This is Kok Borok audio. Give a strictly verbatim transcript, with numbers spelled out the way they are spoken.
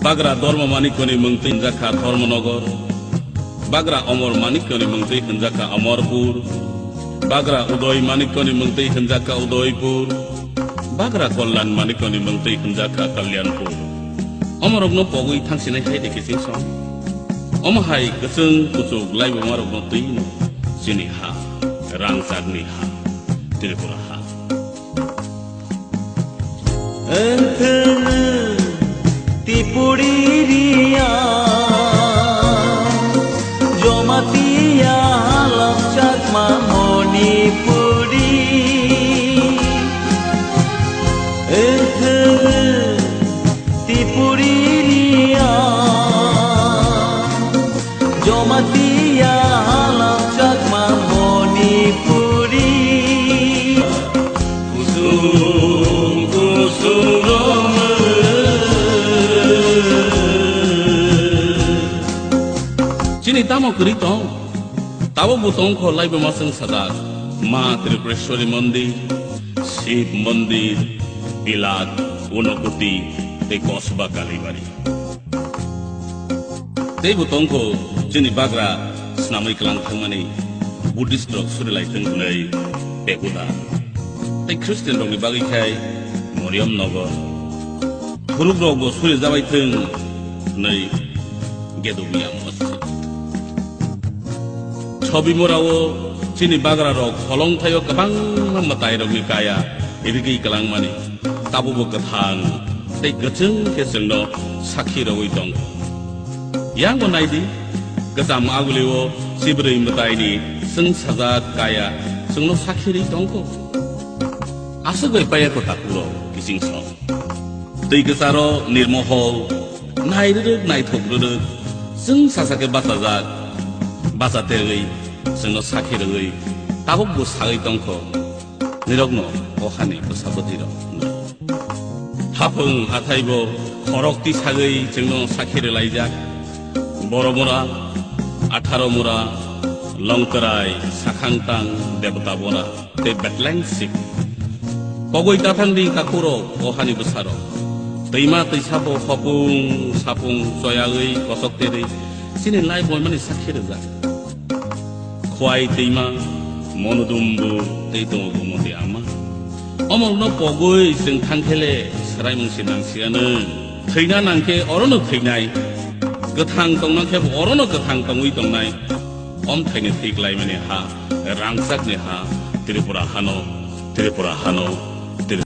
Bagra Dharma Manikyani mungtwi hwnjakha Dharmanagar. Bagra Amar Manikyani mungtwi hwnjakha Amarpur. Bagra Uday Manikyani mungtwi hwnjakha Udaipur. Bagra Kalyan Manikyani mungtwi hwnjakha Kalyanpur. Omorokno pogwi thangsinai hai de kiching song. Omo hai kwchwng kuchuk laibamarokno twino chini ha, rangchakni ha, Tripura ha. Wngthwng Tipuri Riya, Jamatia Halap Chakma Manipuri. Wngthwng Tipuri Riya, Jamatia Halap Chakma Manipuri. Kusung kusung rong. Chini tamo kwrwi tong? Tabuk bo tongkho laibuma chwng sajak. Ma Tripureshwari Mandir, Shiv Mandir, Bilat, Unakoti, tei Kosba Kalibari. Teibo tongkho chini bagra snamwi kwlang thangmani Buddhist rok suri lai thwng hwnwi Pagoda. Tei Christian rokni bagwi khai Mariam Nagar. Phuruk rokbo suri jabai thwng hwnwi Gedomiya Masjid. Chobimorao chini bagra rok holong thaio kwbangma mwtai rokni kaya rigwi kwlangmani. Tabukbo kwthang tei kwchwng khe chwngno sakhi rwui tongo. Yang bo nai di, kwcham agulio Chibrwi Mwtaini chwng sajak kaya chwngno sakhi rwi tongo. Aswk bai paiya ko takhuk rok kiching song. Twi kwcharo nirmohol, nai rwrwk naithok rwrwk, chwng sasa khe bachajak, bacha terwi chwngno sakhi rwui tabukbo sagwi tongkho. Nirokno o hani bwsa bwtwi rok hapung hathai bo khorok tisagwi chwngno sakhi rwlaijak. Boromura, Atharomura, Longkrai, Sakhangtang, Debota Bora, tei Betleng sik. Kogwi tathang di takhurok o hani bwsarok. Twima twisa bo hopung sapung choyagwi kosok terwi chini lai boimani sakhi rwjak. Khwai twima, monodumbu tei tongo gumoti ama. Omorokno pogwi chwng thangkhele swraimung se nangsiya nwng. Thwina nangkhe orono thwinai, kwthang tongna khe orono kwthang tongwi tongnai. Omthaini thwi klaimani ha, rangchakni ha, Tripura hano, Tripura hano, Tripura.